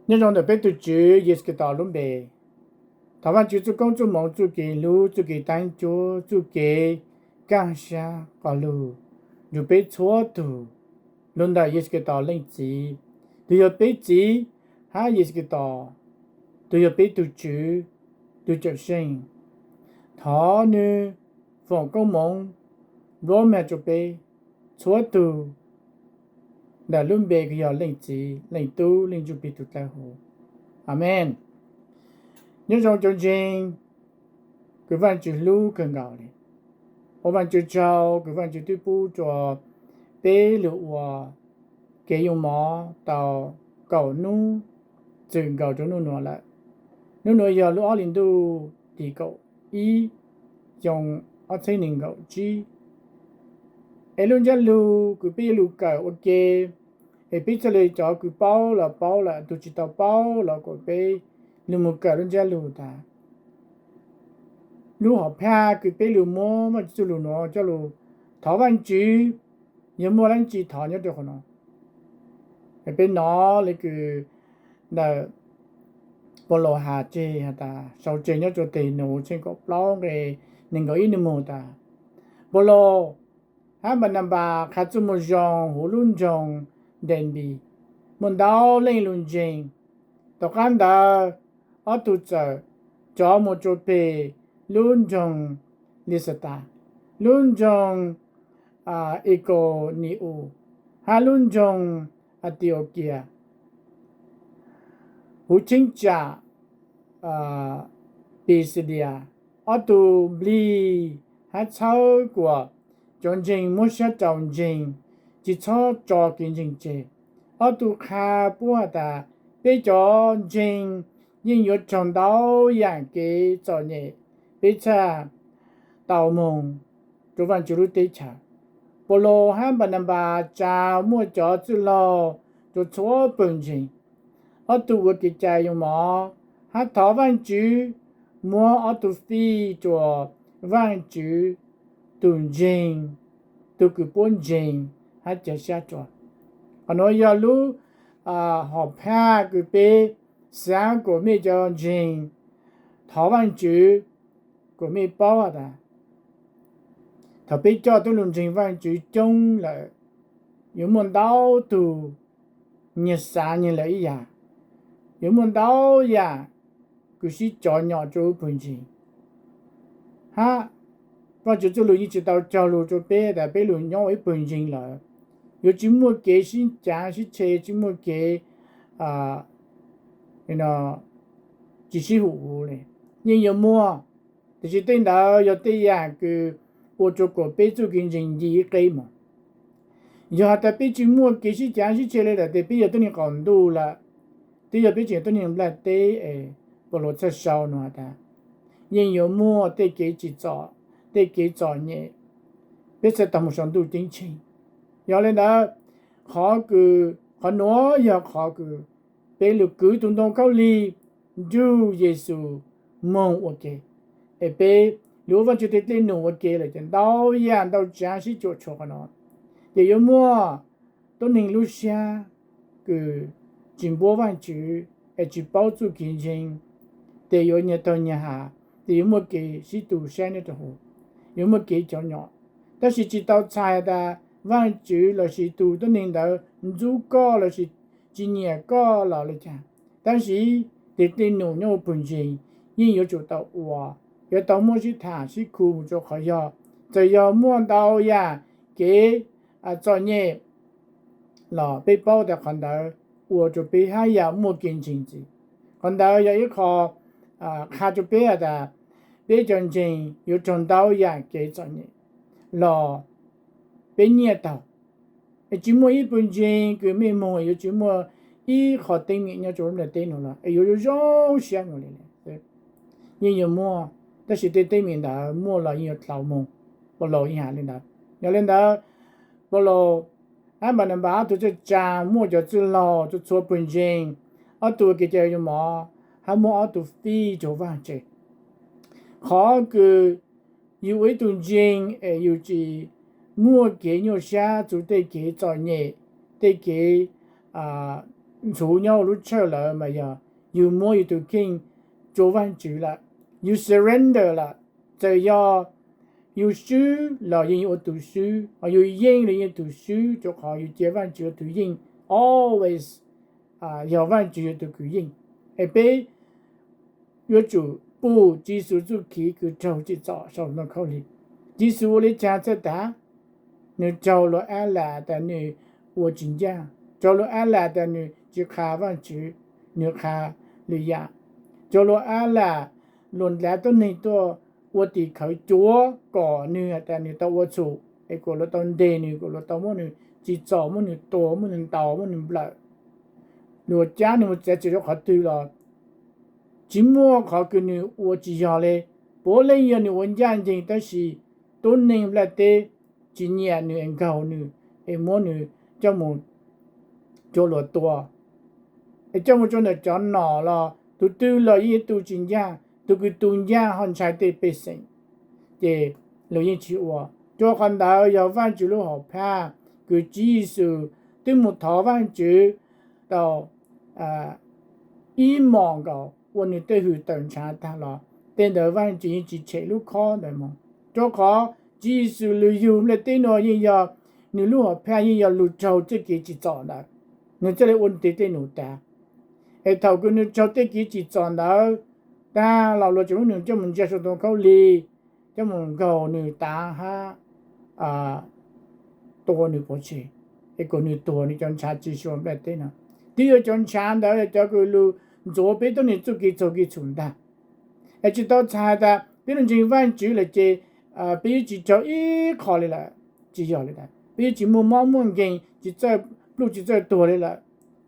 Nyob zoo ntawm peb tus Tswv Yexus Khetos lub npe. Thov Vajtswv txuj koob txuj moov txuj kev hlub txuj kev teeb cuab txuj kev kaj siab qos lug nrug peb txhua tug lug ntawm Yexus Khetos leej Txiv, tug yog peb Txiv, hab Yexus Khetos, tug yog peb tug Tswv, tug Cawm Seej. Thov nwg foom koob moov npuab mag rua peb txhua tug ntawm lub npe kws yog Leej Txiv, Leej Tub, Leej Ntsuj Plig tug dlawb huv. Amees. Nyob zoo cov ntseeg kws Vajtswv hlub kawg nkaus le, ua Vajtswv tsaug kws Vajtswv twb pub rua peb lug ua kev yoo mov tau kaum nub txwm nkaus rua nub nuav lawm. Nub nuav yog lub ob hlis ntuj tim kaum ib, xyoo ob txheeb neeg nkaum tsib. Es lub ntsab lug kws peb yuav lug kawm ua ke, es peb txhaj le cov kws paub los paub lawm, tug tsis tau paub los kuas peb lug moog kawm lub ntsab lug tas. Lub hom phaj kws peb lug muab Vajtswv txuj lug nuav coj lug thov Vajtswv, yog muaj dlaab tsi thov nyob rua qhov nuav. Peb nov le kws ntawm Paulus has tseg has tas, sau tseg nyob rua teg Nus tsheej kaum plaub nqe neeg nkaum ib nug moog tas, Paulus hab Npananpas qha txuj moo zoo huv lub nroog Denpis, muaj ntau leej lug ntseeg. Tom qab ntawd ob tug txawm rov moog rua peg lub nroog Lisatas, lub nroog Ikonius, hab lub nroog Anti-okias huv cheeb tsam Pisidia. Ob tug nplig hab txhawb kuas cov ntseeg muab sab rau ntseeg, tsis txhob tso kev ntseeg tseg. Ob tug qha puab has tas, peb cov ntseeg yeej yuav raug ntau yaam kev txom nyem, peb txhaj tau moog rua Vajtswv lub teb chaws. Paulus hab Npananpas tsa muaj cov txwj laug rua txhua pawg ntseeg. Ob tug ua kev cai yoo mov hab thov Vajtswv muab ob tug fij rua Vajtswv tug ntseeg, tug kws puab ntseeg hab ca sab rua. Qhov nuav yog lub hom phaj kws peb xaav kuas mej cov ntseeg thov Vajtswv, kuas mej paub has tas thaum peb coj tub lug ntseeg Vajtswv coob lawm, yuav muaj ntau tug nyias xaav nyias lawm ib yaam, yuav muaj ntau yaam kws sib cov nyom rua pawg ntseeg. Hab Vajtswv txuj lug yeej tsis tau cog lug rua peb tas peb lug nyob ua ib pawg ntseeg lawm, yuav tsis muaj kev sib caav sib tshe, tsis muaj kev tsis sib hum huv le. Yeej yuav muaj, tiam sis tej ntawd yog tej yaam kws ua rua kuas peb txuj kev ntseeg nce ib qeb moog. Yog has tas peb tsis muaj kev sib caav sib tshe le lawm tes peb yog tuab neeg qaum ntuj lawm, twb yog peb tseem tuab neeg nplaj teb es Paulus txhaj sau nua has tas, yeej yuav muaj tej kev tsim txom, tej kev txom nyem, peb txhaj tau moog sau ntuj ceeb tsheej. Yog le ntawd, qhov kws, qhov nuav yog qhov kws peb lug kwv tug ntoo khaub lig nrug Yexus moog ua ke, es peb lug ua Vajtswv tej dlej num ua ke lawm ces ntau yaam ntau tsaav sib cuam tshuam qhov nuav, ces yuav muaj tuab neeg lub sab kws tsis npuab Vajtswv es tsis paub txuj kev ntseeg, ces yuav nyias taug nyias ham, ces yuav muaj kev sib tu sab nyob rua huv, yuav muaj kev cov nyom. Tab sis tsis tau txhais tas Vajtswv lossis tug tuab neeg ntawd ntxub koj lossis tsis nyiam koj los le caag. Tab sis tej dlej num nyob ua pawg ntseeg yeej yuav tsum tau ua, yuav tau muaj sib tham sib khu mus rua qhov yog. Txawm yog muaj ntau yaam kev txom nyem los peb paub tas qhov ntawd ua rua peb hab yam muaj kev ntseeg ntxiv. Qhov ntawd yog ib qho qha rua peb has tas peb cov ntseeg yuav raug ntau yaam kev txom nyem los peb nyiaj taug. Es tsis muaj ib pawg ntseeg kws mej moog yuav tsis muaj ib qho teeb meem nyob rua lub nplaj teb nuav los es yuav zoo zoo siab mus li. Yeej yuav muaj, tab sis tej teeb meem ntawd muaj los yeej yuav dlhau moog. Paulus yeej has le ntawd. Yog le ntawd, Paulus hab Npananpas ob tug txhaj tsa muaj cov txwj laug rua txhua pawg ntseeg, ob tug ua kev cai yoo mov hab muab ob tug fij rua Vajtswv. Qhov kws yug ua ib tug ntseeg es yug tsis muaj kev nyuaj sab txug tej kev txom nyem, tej kev ntxhuv nyob ua lub tshawj lawm mas yog yus muab yus tus kheej rua Vaajtswv lawm, yus surrender lawm. Txawm yog yus swb los yeej yuav ua tus swb, ho yus yeej los yeej tus swb, rua qhov yus cia Vaajtswv ua tus yeej. Always yog Vaajtswv yog tus kws yeej. Es peb yuav tsum pum Tswv Yexus txuj kev kws raug tsim txom sau ntoo khaub lig. Tswv Yexus ua li cas txhaj tav? Nws raug luag ab lam tas nws ua tsis ncaj, raug luag ab lam tas nws tsis qha Vaajtswv, nws qha lwm yam, raug luag ab lam, luag ntav tuab neeg tuaj ua tim khawv cuav kom nws has tas nws tau ua txhum, es kom luag tau ntes nws, kom luag tau muab nws tsim txom, muab nws tua, muab nws ntaus, muab nws nplawm, luag cab nws mus txav txim rau qhov twg los tsis muaj qhov kws nws ua tsis yog le. Puav leej yog nws ua ncaj ncees tab sis tuab neeg nplaj teb tsis nyiam nws es nkaug nws es muab nws coj mus rua luag tua, es coj mus rua ntawm cov nom los tus twg los yeej tu tsis ncaj, tus kws tu ncaj ho ntshai tej pej xeem, ces luag yeej tsis ua. Rua qhov ntawd yog Vaajtswv lub hom phaj kws Tswv Yexus twb mus thov Vaajtswv tau ib mos nkaus ua nws tej hws tawm ntshav tag los tej ntawd Vaajtswv yeej tsis tshem lub khob ntawd mus. Rua qhov Tswv Yexus lug yug nplaj teb nuav yeej yog nws lub hom phaj yeej yog lug raug txuj kev tsim txom ntawd, nws txhaj le ua nws tej dlej num tav. Es thaum kws nws raug tej kev tsim txom ntawd tag los luag tseem muab nws coj mus ntsia sau ntoo khaub lig, coj mus nkaug nws tav hab tua nws pov tseg, es kom nws tuag nws cov ntshav tsis suav nplaj teb no. Twb yog cov ntshav ntawd yog cov kws lug ntxuav peb tuab neeg txuj kev txaug kev txhum ntag. Es tsis tau txhais tas peb lug ntseeg Vaajtswv lawm ces peb yuav tsis raug ib qho li lawm, tsis yog li ntawd. Peb yuav tsis muaj mob muaj nkeeg, tsis txawj pluj tsis txawj tuag li lawm,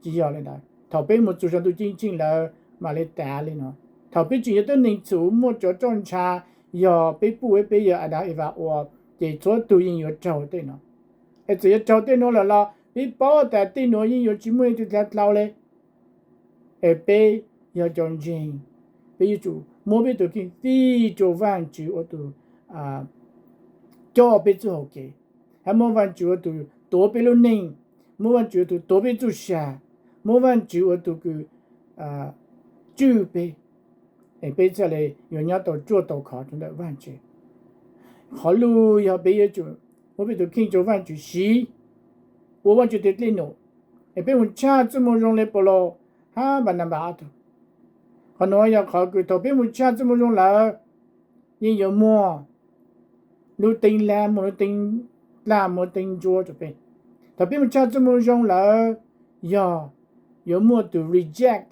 tsis yog li ntawd. Thaum peb mus txug sau ntuj ceeb tsheej lawm mam li tav li no. Thaum peb tseem yog tuab neeg txhum muaj cov roj ntsha yog peb puj peb yawg Adas Evas ua, ces txhua tug yeej yuav raug tej no. Es txawm yuav raug tej nuav lawm los peb paub tas tej nuav yeej yuav tsis muaj ib tug dlav dlau le. Es peb yog cov ntseeg, peb yuav tsum muab peb tus kheej fij rua Vaajtswv ua tus coj peb txuj hau kev, hab muab Vaajtswv ua tus tuav peb lub neej, muab Vaajtswv ua tus tuav peb txuj sa, muab Vaajtswv ua tus kws tswj peb, es peb txhaj le yuav nyob tau ruaj tau khov rua ntawm Vaajtswv. Qhov lug yog peb yuav tsum muab peb tus kheej rua Vaajtswv siv, ua Vaajtswv tej dlej num, es peb mus tshaj txuj moo zoo le Paulus hab Npananpas ob tug. Qhov nuav yog qhov kws thaum peb mus tshaj txuj moo zoo lawm, yeej yuav muaj lub teeb lab, muaj lub teeb dlaj, muaj lub teeb ntsuab rua peb. Thaum peb mus tshaj txuj moo zoo lawm, yog yuav muaj tus reject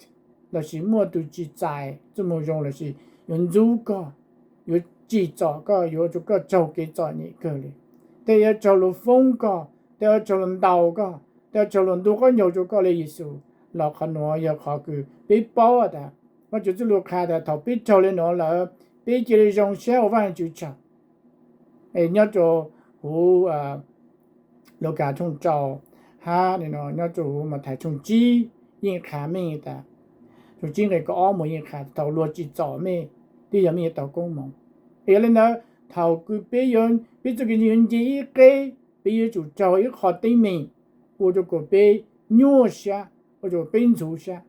lossis muaj tus tsis txais txuj moo zoo lossis yuav ntxub koj, yuav tsim txom koj, yuav ua rua koj raug kev txom nyem kawg li. Tej yuav raug luag foob koj, tej yuav raug luag ntaus koj, tej yuav raug luag ntuj qaub ncaug rua koj le Yexus. Los qhov nuav yog qhov kws peb paub tas Vaajtswv txuj lug qha tas thaum peb raug le nuav lawm, peb cia li zoo sab ua Vaajtswv tsaug. Es nyob rua huv Lukas tshooj rau, hab nyob rua huv Mathais tshooj tsib yeej qha meej tas, tshooj tsib nqe kaum ob mus yeej qha thaum luag tsim txom mej, twb yog mej yuav tau koob moov. Es yog le ntawd thaum kws peb, peb txuj kev ntseeg yuav nce ib qeb, peb yuav tsum raug ib qho teeb meem ua rua kom peb nyuaj sab, ua rua peb ntxhuv sab.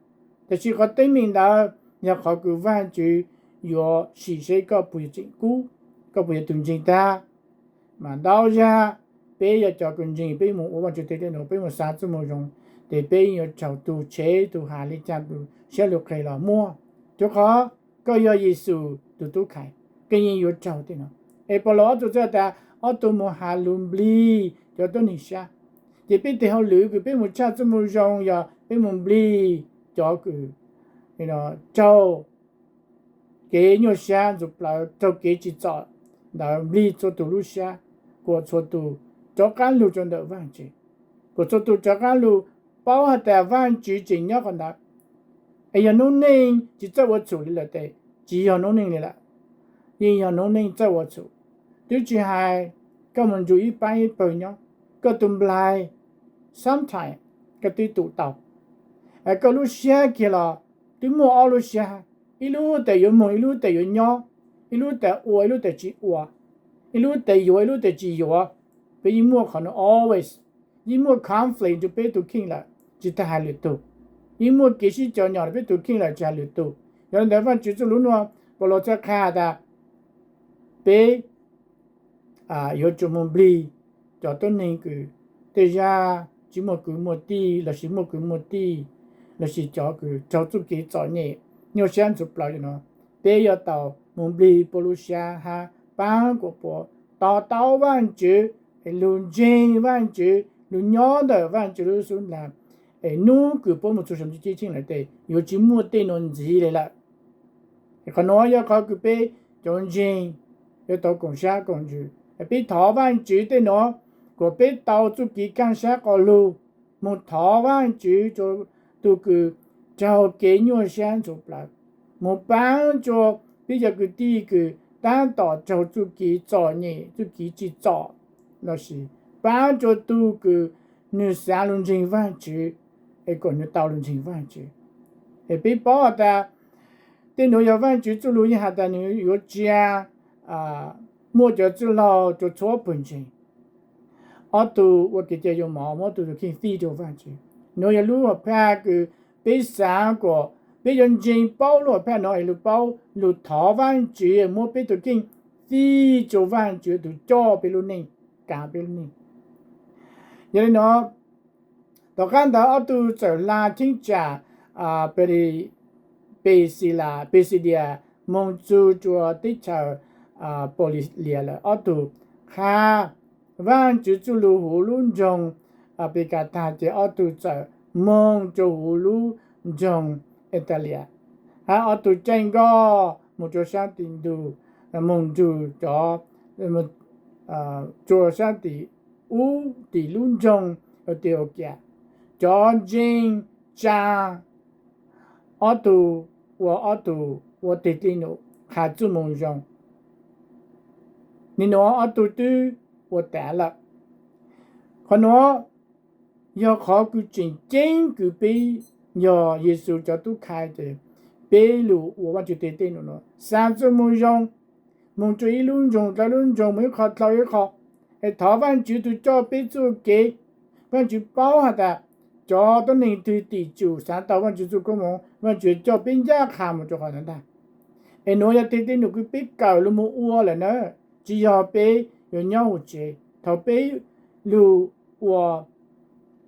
Tab sis qhov teeb meem ntawd yog qhov kws Vaajtswv yuav sim seb koj puas yog tseem kub, koj puas yog tug ntseeg tag. Mas ntau zag peb yog cov kws ntseeg, peb mus ua Vaajtswv tej dlej num, peb mus xa txuj moo zoo, ces peb yuav raug tug tshev tug has le caag, tus sab lug qhe los muaj, rua qhov koj yog Yexus tug tub khaiv, koj yeej yuav raug tej no. Es Paulus ob tug txhaj tas ob tug mus has lug nplig cov tuab neeg sab. Ces peb tes hauj lwm kws peb mus tshaj txuj moo zoo yog peb mus nplig cov kws raug kev nyuaj sab ntxhuv plawv, raug kev tsim txom ntawd nplig txhua tug lub sab, kuas txhua tug rov qaab lug rua ntawm Vaajtswv, kuas txhua tug rov qaab lug paub has tas Vaajtswv tseem nyob qhov ntawd. Es yog noob neej tsis txawj ua txhum li lawm tes tsis yog noob neej li lawm, yeej yog noob neej txawj ua txhum. Twb tsis hais koj mus nrug ib paab ib pawg nyob, koj tus nplaig, sometimes koj twb tum tau. Koj lub sab kiag los twb muaj ob lub sab, ib lub tes yuav moog, ib lub tes yuav nyob, ib lub tes ua, ib lub tes tsis ua, ib lub tes yuav, ib lub tes tsis yuav. Peb yeej muaj qhov no always, yeej muaj conflict rua peb tug kheej lawm, tsis tas hais lwm tug. yeej muaj kev sib cov nyom rau peb tus kheej lawm tsis hais lwm tus. Yog li ntawd Vajtswv txuj lus nuav Paulus txhaj qha tas peb yuav tsum mus nplig cov tuab neeg kws tej zag tsis muaj kwv muaj tij lossis muaj kwv muaj tij lossis cov kws raug txuj kev txom nyem nyuaj siab ntxhov plawv no, peb yuav tau mus nplig puab lub sab hab paab kuas puab to taub Vajtswv, lug ntseeg Vajtswv, lug nyob ntawm Vajtswv lub xub ntiag, es nub kws puab mus txug saum ntuj ceeb tsheej lawm tes yuav tsis muaj tej nuav ntxiv le lawm. Qhov nuav yog qhov kws peb cov ntseeg yuav tau koom sab koom ntsws, peb thov Vajtswv tej nuav kuas peb tau txuj kev kaaj sab quas lug, mus thov Vajtswv rua tug kws raug kev nyuaj sab ntxhov plawv, mus paab rua peb cov kwv tij kws taab tom raug txuj kev txom nyem txuj kev tsim txom, lossis paab rua tug kws nwg xaav lug ntseeg Vajtswv es kuas nwg tau lug ntseeg Vajtswv. Es peb paub has tas tej nuav yog Vajtswv txuj lug yeej has tas nwg yuav tsia muaj cov txwj laug rua txhua pawg ntseeg. Ob tug ua kev cai yoo mov muab tug kheej fij rua Vajtswv. Nuav yog lub hom phaj kws peb xaav kuas peb yuav ntseeg paub lub hom phaj nuav es lug paub lug thov Vajtswv muab peb tug kheej fij rua Vajtswv tug coj peb lub neej, kav peb lub neej. Yog li nuav, tom qab ntawd ob tug txawm hla cheeb tsam Pisidia moog txug rua teb chaws Paulias lawm. Ob tug qha Vajtswv txuj lug huv lub nroog Pekatag ces ob tug txawm moog rua huv lub nroog Italias, hab ob tug caij nkoj moog rua sab tim ntug, moog nrug cov, rua sab tim ub tim lub nroog Antiokia. Cov ntseeg tsa ob tug ua ob tug ua teg dlej num qha txuj moo zoo. Nim nuav ob tug twb ua tav lawm. Qhov nuav yog qhov kws tseem ceeb kws peb yog Yexus cov tub khai ces peb lug ua Vajtswv teg dlej num nuav, xa txuj moo zoo moog rua ib lub nroog dlawb lub nroog, moog ib qho dlhau ib qho, es thov Vajtswv tug coj peb txuj kev. Vajtswv paub has tas cov tuab neeg twg tim tsum xaav tau Vajtswv txuj koob moov, Vajtswv coj peb ncaj qha moog rua qhov ntawd ntag. Es nuav yog teg dlej num kws peb kawm lug moog ua lawm na, tsis yog peb yuav nyob huv tsev. Thaus peb lug ua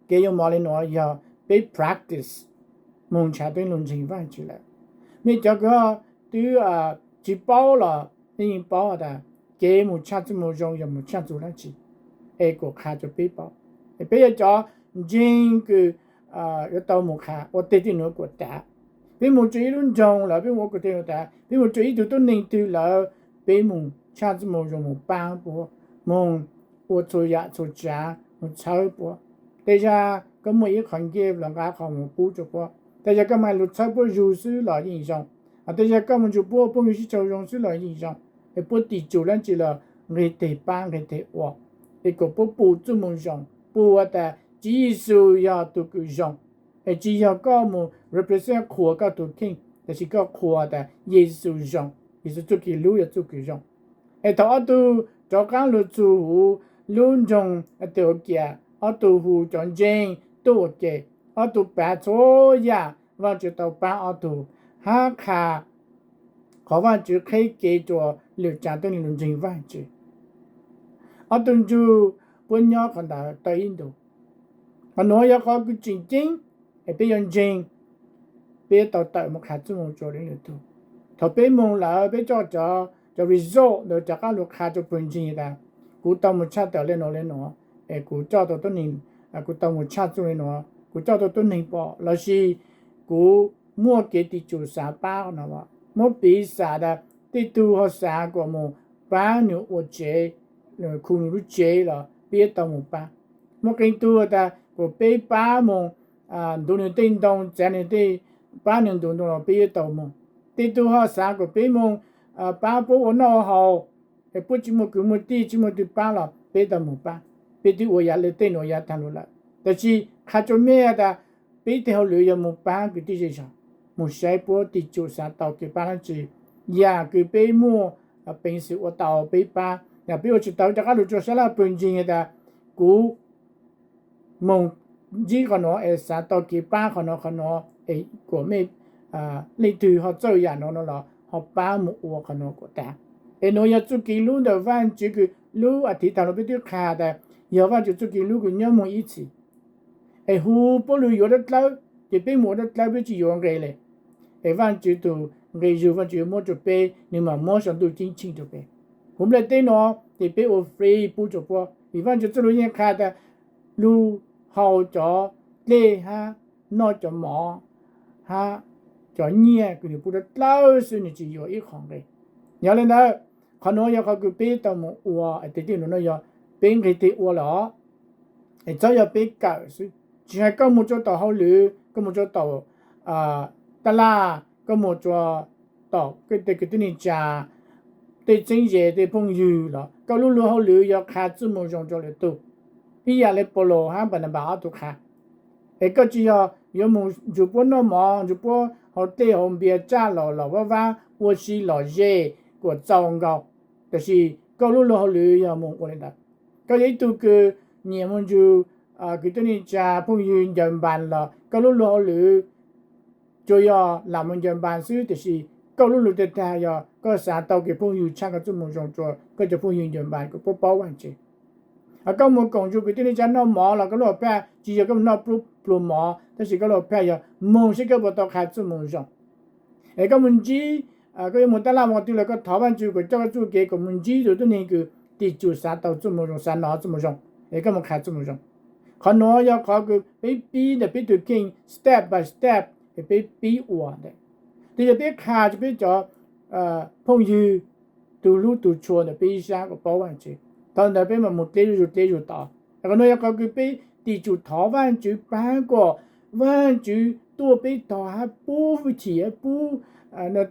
kev yoo mov le nuav yog peb practice moog nrhav tub lug ntseeg Vajtswv lawm. Mej cov kws twb tsis paub los nej yeej paub tas kev moog tshaj txuj moo zoo yog moog tshaj txug dlaab tsi, es kuas qha rua peb paub. Es peb yog cov ntseeg kws yuav tau moog qha ua teg dlej num kuas tav. Peb moog rua ib lub nroog lawm peb moog ua kuas teg dlej num tav, peb moog rua ib tug tuab neeg twg lawm peb moog tshaj txuj moo zoo moog paab puab, moog ua txhua yaam txhua tsaav moog txhawb puab. Tej zag koj muaj ib qho ncej los nqa qhov moog pub rua puab, tej zag koj moog lug txhawb puab zug xwb los yeej zoo, tej zag koj moog nrug puab ua phooj ywg sib tsaug zoo xwb los yeej zoo. Es puab tim tsum dlaab tsi los nqeg teg paab nqeg teg ua, es kuas puab pum txuj moo zoo, pum has tas Tswv Yexus yog tug kws zoo. Es tsis yog koj moog represent qhuas koj tug kheej, tabsis koj qhuas tas Yexus zoo, Yexus txuj kev hlub yog txuj kws zoo. Es thaus ob tug rov qaab lug txug huv lub nroog Antiokia, ob tug hu cov ntseeg tuaj ua ke, ob tug pav txhua yaam Vajtswv tau paab ob tug, hab qha qhov Vajtswv qheb kev rua lwm tsav tuab neeg lug ntseeg Vajtswv. Ob tug nrug puab nyob qhov ntawd tau ib ntus. Qhov nuav yog qhov kws tseem ceeb, es peb yuav ntseeg, peb tau tawm moog qha txuj moo rua le lwm tug. Thaus peb moog lawm peb coj cov result ntawd rov qaab lug qha rua pawg ntseeg tas kuv tau moog tshaj tawm le nuav le nuav, es kuv coj tau tuab neeg, kuv tau moog tshaj txuj le nuav kuv coj tau tuab neeg pom lossis kuv muaj kev tim tsum xaav paab no. Muab piv xam tas tej tug ho xaav kuas moog paab nwg ua tsev, khu nwg lub tsev los peb yuav tau moog paab. Muaj qee tug tas kuas peb paab moog ntuv nwg tej ntoo, txav nwg tej, paab nwg ntuv ntoo los peb yuav tau moog. Tej tug ho xaav kuas peb moog paab puab ua noj ua haus, es puab tsis muaj kwv muaj tij tsis muaj tug paab los peb tau moog paab. Peb twb ua yav le tej nuav yav taag lug lawm, tabsis qha rua mej tas peb tej hauj lwm yog moog paab kwv tij zej zog, moog saib puab tim tsum xaav tau kev paab dlaab tsi. Yaam kws peb muaj peev xwm ua tau peb paab, yaam peb ua tsis tau rov qaab lug rua sab laj pawg ntseeg tas kuv moog ntsib qhov nuav es xav tau kev pab qhov nuav qhov nuav es kuas mej leej twg ho txawj yam nuav no los ho pab mus ua qhov nuav kuas tas. Es nuav yog txuj kev hlub ntawm Vaajtswv kws lub a thiv thaum no peb twb qha tas yog Vaajtswv txuj kev hlub kws nyob moog ib txhis. Es hu puab lug yuav dlaab dlawb, ces peb mus ua dlaab dlawb peb tsi yuav nqe le. Es Vaajtswv tug nqe yug Vaajtswv yuav muab rua peb, nwg mam muab sau ntuj ceeb tsheej rua peb. Huv nplajteb nuav ces peb ua free pub rua puab, vim Vaajtswv txuj lug yeej qha tas lug haus cov dlej hab noj cov mov hab cov nyiaj kws nwg pub dlaab dlawb xwb, nwg tsi yuav ib qho nqe. Yog le ntawd, qhov nuav yog qhov kws peb tau mus ua, es tej nuav no yog peb nqeg teg ua lawm os. Es txhob yog peb kawm xwb, tsi has koj mus rua tom hauj lwm, koj mus rua tom taj laj, koj mus rua tom tej kwv tij neej tsa, tej txheeb ze tej phooj ywg los koj lub luag hauj lwm yog qha txuj moo zoo rua lwm tug, ib yam le Paulus hab Npananpas ob tug qha. Es koj tsi yog yuav mus nrug puab noj mov, nrug puab haus dlej haus npias, tsaj los los vab vab, ua si los ze, kuas txaus nkaus, tab sis koj lub luag hauj lwm yog mus ua le ntawd. Koj yog ib tug kws nyiam mus nrug kwv tij neej tsa phooj ywg ncaws npas los koj lub luag hauj lwm tsuas yog lam mus ncaws npas xwb, tab sis koj lub luag tag tag yog koj xav tau kev phooj ywg tshaj koj txuj moo zoo rua koj cov phooj ywg ncaws npas kom puab paub Vaajtswv. Koj mus koom nrug kwv tij neej tsa noj mov los koj lub hauv phaj tsi yog koj mus noj pluag mov, tab sis koj lub hauv phaj yog moog seb koj puas tau qha txuj moo zoo. Es koj mus ntsib, koj yuav mus taj laj mus qhov twg los koj thov Vaajtswv kom coj koj txuj kev kom mus ntsib tug tuab neeg kws tim tsum xav tau txuj moo zoo, xav nov txuj moo zoo, es koj mus qha txuj moo zoo. Qhov nuav yog qhov kws peb pib ntawm peb tug kheej step by step, es peb pib ua ntawm. Twb yog peb qha rua peb cov phooj ywg tug hlub tug tshua ntawm peb ib sab kom paub Vaajtswv, thaus ntawd peb mam mus dleb zuj zus dleb zuj zus tod. Qhov nuav yog qhov kws peb tim tsum thov Vaajtswv paab kom Vaajtswv tuaj peb tog hab pub hwj chim hab pub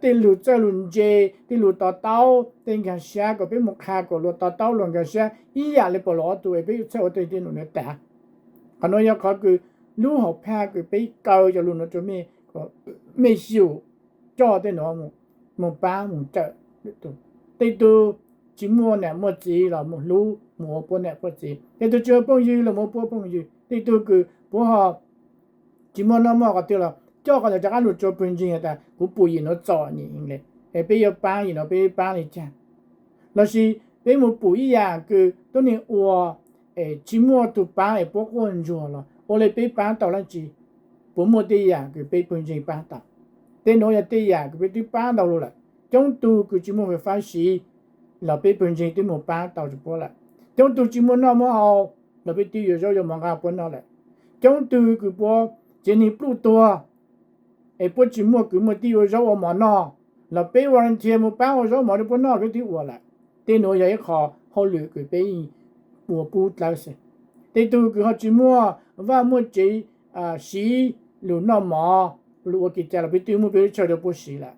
tej lug txawj lug ntse, tej lug to taub, tej nkaag sab kom peb mus qha kom luag to taub luag nkaag sab ib yam le Paulus ob tug es peb yuav txhawj ua tej nuav tas. Qhov nuav yog qhov kws lub hauv phaj kws peb kaw cov lug nuav rua mej, mej xyum coj tej nuav mus paab mus cawm tej tug tsi muaj nam muaj txiv los mus hlub mus ua puab nam puab txiv, tej tug tsi ua phooj ywg los mus ua puab phooj ywg, tej tug kws puab ho tsi muaj noj muaj haus qhov twg los coj qhov ntawd rov qaab lug rua pawg ntseeg has tas kuv pum yim nuav txom nyem le, es peb yuav paab yim nuav peb paab le caag. Lossis peb mus pum ib yam kws tuab neeg ua es tsi muaj tug paab es puab quaj ntsuag los ua le peb paab tau dlaab tsi? Puas muaj tej yam kws peb pawg ntseeg paab tau? Tej nuav yog tej yam kws peb twb paab ntau lug lawm. Coob tug kws tsi muaj fais fab siv los peb pawg ntseeg twb mus paab tau rua puab lawm. Coob tug tsi muaj noj muaj haus los peb twb yuav zaub yuav mov nqa puab noj lawm. Coob tug kws puab tsev neeg pluj tuag es puab tsi muaj kwv muaj tij ua zaub ua mov noj los peb volunteer mus paab ua zaub mov rua puab noj peb twb ua lawm. Tej nuav yog ib qho hauj lwm kws peb ua pub dlawb xwb. Tej tug kws ho tsi muaj vaj muaj tsev siv lug noj mov, lug ua kev cai los peb twb muab peb lub chaw rua puab siv lawm.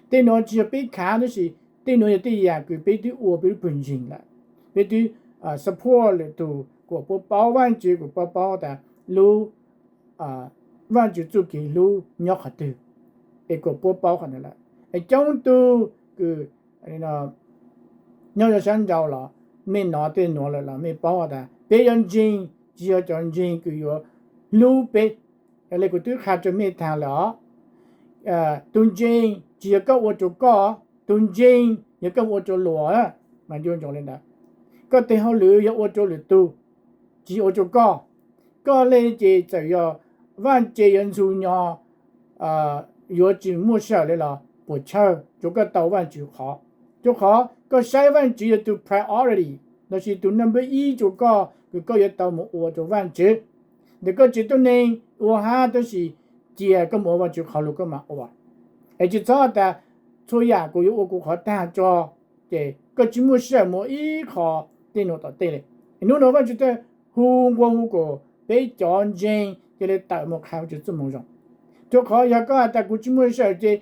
Tej nuav tsi yog peb khav tab sis tej nuav yog tej yam kws peb twb ua peb lub pawg ntseeg lawm. Peb twb support lwm tug kom puab paub Vaajtswv, kom puab paub tas lub Vaajtswv txuj kev hlub nyob qhov twg, es kom puab paub qhov ntawd lawm. Es coob tug kws nyob rua sab nrau los mej nov tej nuav lawm los mej paub tas peb yuav ntseeg tsi yog cov ntseeg kws yuav hlub peb. Yog le kuv twb qha rua mej taag lawm os, tug ntseeg tsi yog koj ua rua koj, tug ntseeg yog koj ua rua luas mas nco ntsoov le ntawd. Koj tes hauj lwm yog ua rua lwm tug, tsi yog ua rua koj. Koj le ces txawm yog vaj tse yuav ntxhov nyo, yuav tsi muaj sij hawm le los puas chawj, rua koj tau Vaajtswv qhov. Rua qhov koj saib Vaajtswv yog tug priority lossis tug number ib rua koj kws koj yuav tau mus ua rua Vaajtswv. Ntawm koj tsev tuab neeg ua hab tab sis cia koj mus ua Vaajtswv qhov lug koj mam ua. Es tsi txhob tas txhua yam kuv yuav ua kuv qhov taag tso, ces koj tsi muaj sij hawm mus ib qho tej nuav tom tej le. Hnub nuav Vaajtswv txawj hu nqua hu kom peb cov ntseeg ca le tawm mus qha Vaajtswv txuj moo zoo. Rua qhov yog koj has tas kuv tsi muaj sij hawm ces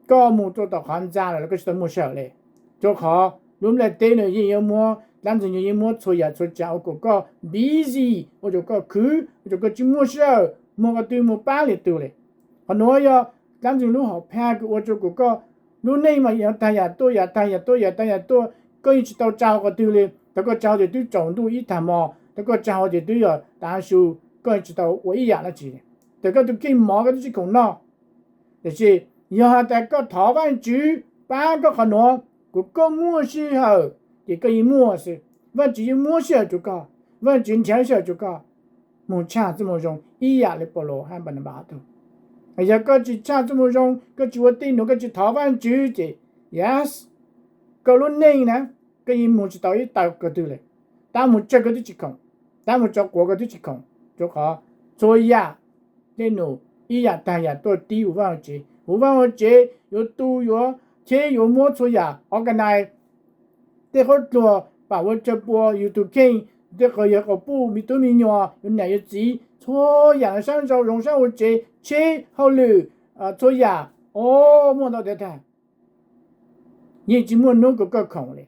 koj mus rua tom qhov ntxa lawm los koj tsi tau muaj sij hawm le. Rua qhov lub nplaj teb nuav yeej yuav muab, dlaab ntxwg nyoog yeej muab txhua yam txhua tsav ua kom koj busy, ua rua koj khwv, ua rua koj tsi muaj sij hawm mus qhov twg mus paab lwm tug le. Qhov nuav yog dlaab ntxwg lub hom phaj kws ua rua kom koj lub neej mas yog taag yam tuaj yam taag yam tuaj yam taag yam tuaj, koj yeej tsi tau tsa huv qhov twg le. Thaus koj tsa huv ces twb tsaus ntuj ib taag mo, thaus koj tsa huv ces twb yog tav su, koj tsis tau ua ib yam dab tsi. Tes koj tus kheej mov koj twb tsis khoom noj. Tiam sis yog has tas koj thov Vaajtswv pab koj qhov nuav, kuas koj muaj sij hawm ces koj yeej muaj xwb. Vaajtswv yeej muab sij hawm rua koj, Vaajtswv nrhav sij hawm rua koj moog tshaj txuj moo zoo ib yam le Paulus hab Npananpas ob tug. Yog koj tsis tshaj txuj moo zoo, koj tsis ua tej nuav, koj tsis thov Vaajtswv ces, yes, koj lub neej na, koj yeej moog tsis tau ib taw ko twg le. Tab moog tsawg koj twb tsis khoom, tab moog tso quav koj twb tsis khoom, rua qhov txhua yam tej num ib yam tag yam tuaj tib huv Vaaj Huv Tsev. Huv Vaaj Huv Tsev yuav tu yuav cheb yuav muab txhua yam organize, tej qhov dluag pam ua chaw pua yug tug kheej, tej qhov yog quas puj me tub me nyuam, yug nam yug txiv, txhua yam sab nraud zoo sab huv tsev, cheb hauj lwm, txhua yam, o, muaj ntau tiav tag. Yeej tsis muaj nub kuas koj khoom le.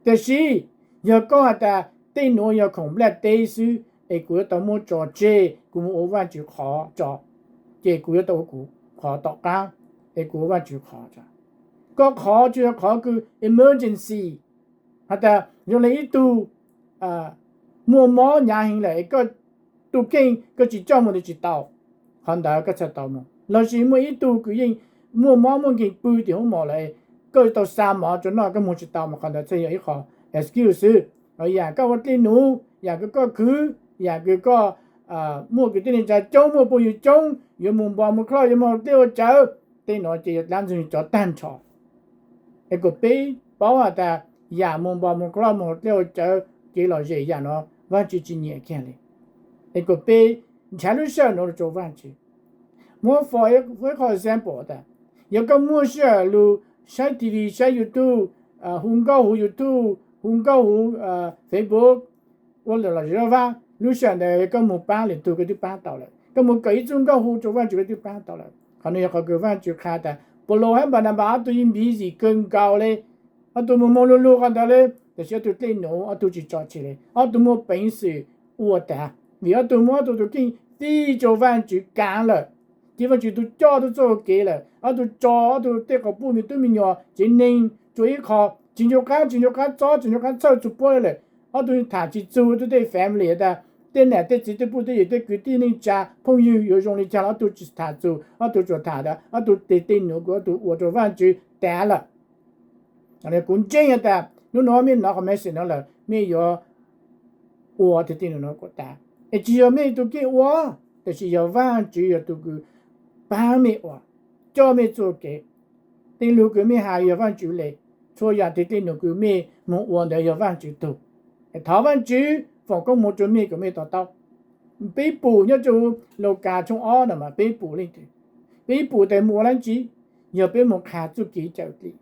Tiam sis yog koj has tas tej nuav yog khoom nplaj teb xwb es kuv yuav tau muab tso tseg, kuv moog ua Vaajtswv qhov tso, ces kuv yuav tau ua kuv qhov tom qab es kuv ua Vaajtswv qhov tso. Koj qhov tsuas yog qhov kws emergency, has tas zoo le ib tug muaj mob hnyav heev lawm es koj tus kheej koj tsis coj moog tes tsis tau, qhov ntawd koj txhaj tau moog. Lossis muaj ib tug kws yeej muaj mob muaj nkeeg pw tim huv mos lawm, koj tau xa mov rua noj koj moog tsis tau mas qhov ntawd txhaj yog ib qho excuse xwb. Yam koj ua dlej num, yam kws koj khwv, yam kws koj muaj kwv tij neej tsa coob, muaj phooj ywg coob, yuav moog npog moog kloj, yuav moog ua dlej ua cawv, tej nuav ces yog dlaab ntxwg cov tag nrho. Es kuas peb paub has tas yam moog npog moog kloj moog ua dlej ua cawv, kev lom zem yam nuav Vaajtswv tsis nyiam kiag li. Es kuas peb nrhav lub sij hawm nuav rua Vaajtswv. Muab for ib qho example tas, yog koj muaj sij hawm lug saib TV, saib YouTube, hu nkauj huv YouTube, hu nkauj huv Facebook, ua lom zem zog Vaaj, lub sij hawm ntawd koj moog paab lwm tug koj twb paab tau lawm, koj moog kawm ib txuj nkauj hu rua Vaajtswv koj twb paab tau lawm. Qhov nuav yog qhov kws Vaajtswv qha tas Paulus hab Npananpas ob tug yeej busy kawg nkaus le, ob tug moog moog lug lug qhov ntawd le, tab sis ob tug dlej num ob tug tsis tso tseg le, ob tug muaj peev xwm ua tas, vim ob tug muab ob tug tus kheej fij rua Vaajtswv kaav lawm, ces Vaajtswv tug coj tug txuj kev lawm, ob tug tso ob tug tej quas puj me tub me nyuam tsev neeg rua ib qho, tsis ncu qab, tsis ncu qab txob, tsis ncu qab txhawj txug puab le lawm. Ob tug tham tsis txug ob tug tej family tas, tej nam tej txiv tej puj tej yawm tej kwv tij neej tsa phooj ywg yuav zoo li cas los ob tug tsis tham txug, ob tug tsuas tham tas ob tug tej dlej num kws ob tug ua rua Vaajtswv tas lawm. Kuv ntseeg has tas nub nuav mej nov qhov message nuav lawm mej yuav ua tej dlej num nuav kuas tas, es tsis yog mej tug kheej ua, tab sis yog Vaajtswv yog tug kws paab mej ua, coj mej txuj kev. Tej lug kws mej has yog Vaajtswv le, txhua yam tej dlej num kws mej moog ua ntawd yog Vaajtswv tug. Es thov Vaajtswv foom koob moov rua mej kom mej to taub. Peb pum nyob rua Lukas tshooj ob na mas peb pum leej twg? Peb pum tas moog ua dlaab tsi? Yog peb moog qha txuj kev cawm dim,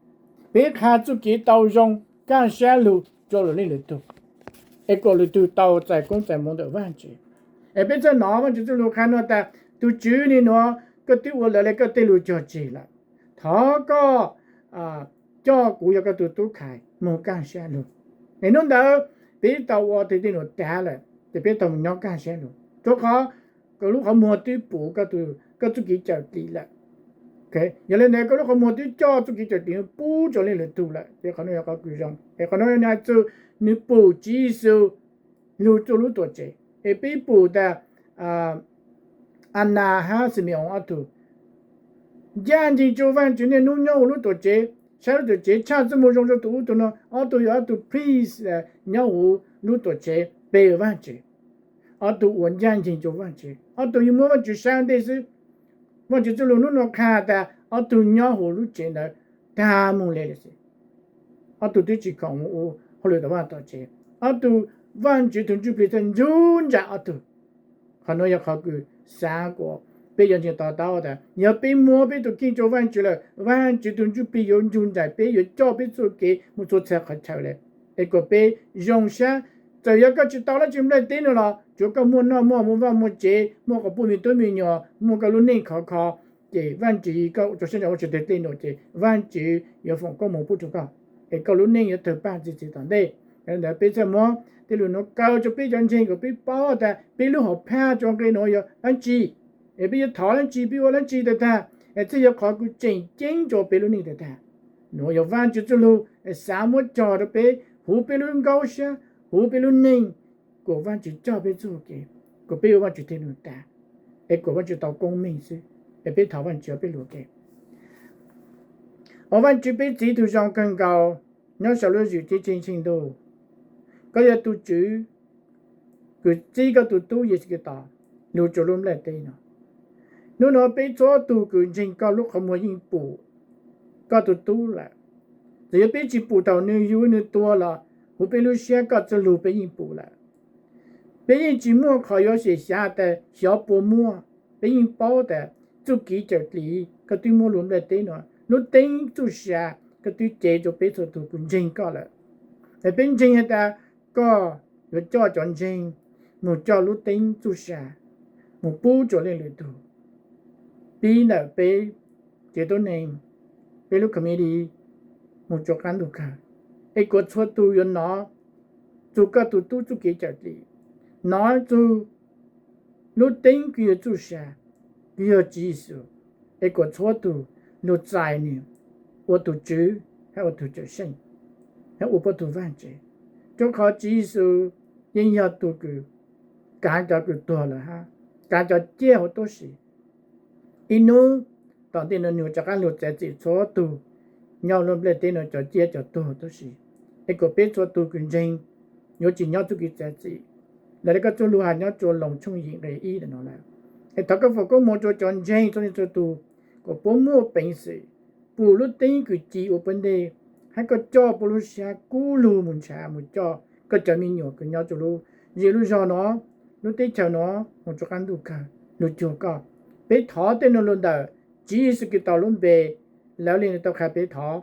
peb qha txuj kev tau zoo, kaaj sab lug rua lwm leej lwm tug, es kom lwm tug tau txais koob txais moov ntawm Vaajtswv. Es peb txhaj nov Vaajtswv txuj lug qha nuav tas, tug Tswv le nuav koj twb ua lawv le koj tej lug cog tseg lawm, thov koj coj kuv yog koj tug tub khai moog kaaj sab lug. Es nub ntawd peb tau ua tej dlej num tas lawm ces peb tau moog nyob kaaj sab lug, rua qhov koj lub qhov muag twb pum koj txuj kev cawm dim lawm. Yog le ntawd koj lub qhov muag twb coj txuj kev cawm dim pub rua leej lwm tug lawm, ces qhov nuav yog qhov kws zoo. Es qhov nuav yog nws has txug nws pum Tswv Yexus lug rua lub tuam tsev. Es peb pum tas Anas hab Xime-oos ob tug ncaaj nceeg rua Vaajtswv niaj hnub nyob huv lub tuam tsev, saib lub tuam tsev, tshaj txuj moo zoo rua tug ub tug no. Ob tug yog ob tug priest nyob huv lub tuam tsev pe Vaajtswv. Ob tug ua ncaaj nceeg rua Vaajtswv, ob tug yeej muab Vaajtswv saib ntej xwb. Vaajtswv txuj lug nub nuav qha tas ob tug nyob huv lub tsev ntawd tag moog le lawm xwb. Ob tug twb tsis khoom ua hauj lwm tom Vaaj tom tsev, ob tug, Vaajtswv tug Ntsuj Plig txawm nrug nraim ob tug. Qhov nuav yog qhov kws xaav kuas peb yuav ntseeg to taub tas yog peb muab peb tug kheej rua Vaajtswv lawm, Vaajtswv tug Ntsuj Plig yuav nrug nraim peb, yuav coj peb txuj kev moog txhua txhua qhov chaw le. Es kom peb zoo sab, txawm yog koj tsis tau dlaab tsi nplaj teb nuav los tsuav koj muaj noj muaj haus, muaj vaj muaj tsev, muaj quas puj me tub me nyuam, muaj koj lub neej khov kho, ces Vaajtswv, koj rua sab ntsa ua tsi teg dlej num ces Vaajtswv yuav foom koob moov pub rua koj, es koj lub neej yuav tawg paj txi txiv tom ntej. Yog le ntawd peb txhaj muab tej lug nuav kaw rua peb cov ntseeg kom peb paub tas peb lub hom phaj rua nqe nuav yog dlaab tsi, es peb yuav thov dlaab tsi, peb ua dlaab tsi tag tag, es txhaj yog qhov kws tseem ceeb rua peb lub neej tag tag. Nuav yog Vaajtswv txuj lug xaav muab cog rua peb huv peb lub nkaub sab, huv peb lub neej, kom Vaajtswv coj peb txuj kev, kom peb ua Vajtswv tug nug tas, es kom Vajtswv tau koob meej xwb. Es peb thov Vajtswv ua peb lug ua ke. Au Vajtswv, peb txiv tug zoo kawg nkaus nyob sau lub zwm ceeb tsheej ntuj. Koj yog tug Tswv kws txib koj tug tub Yexus Khetos lug rua lub nplajteb no. Nub nua peb txhua tug kws ntseeg koj lub qhov muag yeej pum koj tug tub lawm. Txawm yog peb tsi pum thaum nwg yug nwg tuag los huv peb lub siab koj txuj lug peb yeej pum lawm. Peb yeej tsi muaj qhov yuav xyem xyav tas xyov puas muaj, peb yeej paub tas txuj kev cawm dlim koj twb muab lub nplajteb no, lub teeb txuj sa koj twb cev rua peb txhua tug kws ntseeg koj lawm. Es peb ntseeg has tas koj yuav coj cov ntseeg moog coj lub teeb txuj sa moog pub rua leej lwm tug, pib ntawm peb tsev tuab neeg, peb lub committee moog rua qaab ntug kawg. Es kuas txhua tug yuav nov txug koj tug tub txuj kev cawm dlim, nov txug lub teeb kws yog txuj sa, kws yog Tswv Yexus. Es kuas txhua tug lug txais nwg ua tug Tswv hab ua tug Cawm Seej hab ua puab tug Vaajtswv. Rua qhov Tswv Yexus yeej yog tug kws kaav cov kws tuag lawm hab kaav cov ciaj huv tub si. Ib nub tom ntej no nwg rov qaab lug txav txim txhua tug nyob lub nplajteb no cov ciaj cov tuag tub si. Es kuas peb txhua tug kws ntseeg yuav tsi nyob txuj kev txav txim, lawv le koj txuj lug has nyob rua Loos tshooj yim nqe ib ntawm no lawm. Es thov koj foom koob moov rua cov ntseeg txhua leej txhua tug, kuas puab muaj peev xwm pum lub teeb kws ci ua puab ntej, hab koj coj puab lub sab kub lug moog nrhav moog coj koj cov me nyuam kws nyob rua lub zej lub zog no, lub teb chaws no, moog rua qaab ntuj kawg lug cuag koj. Peb thov tej nuav lug ntawm Tswv Yexus Khetos lub npe, lawv le nuav tau qha peb thov.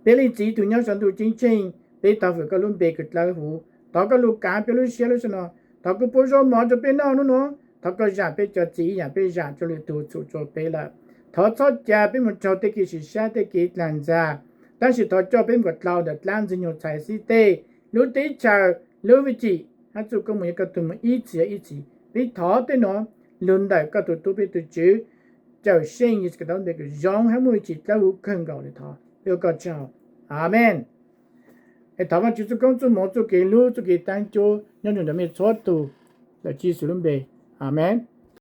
Peb leej Txiv tug nyob sau ntuj ceeb tsheej, peb thov fwm koj lub npe kws dlawb huv. Thov koj lug kaav peb lub siab lub sab no. Thov koj pub zaub mov rua peb noj nub nua. Thov koj zam peb cov txim ib yaam peb zam rua lwm tug txhum rua peb lawm. Thov txhob ca peb moog raug tej kev sim sab tej kev dlaag ntxag, tab sis thov coj peb moog kom dlhau ntawm dlaab ntxwg nyoog txhais xib teg, lub teb chaws, lub fwj chim hab txuj koob moov yog koj tug moog ib txhis ib txhis. Peb thov tej nuav lug ntawm koj tug tub peb tug Tswv Cawm Seej Yexus Khetos lub npe kws zoo hab muaj ib txhis dlawb huv kawg nkaus le thov peb ua koj tsaug. Amees. Es thov Vaajtswv txuj koob txuj moov txuj kev hlub txuj kev taab cub nyob nrug ntawm mej txhua tug, ntawm Tswv Yexus lub npe, amees.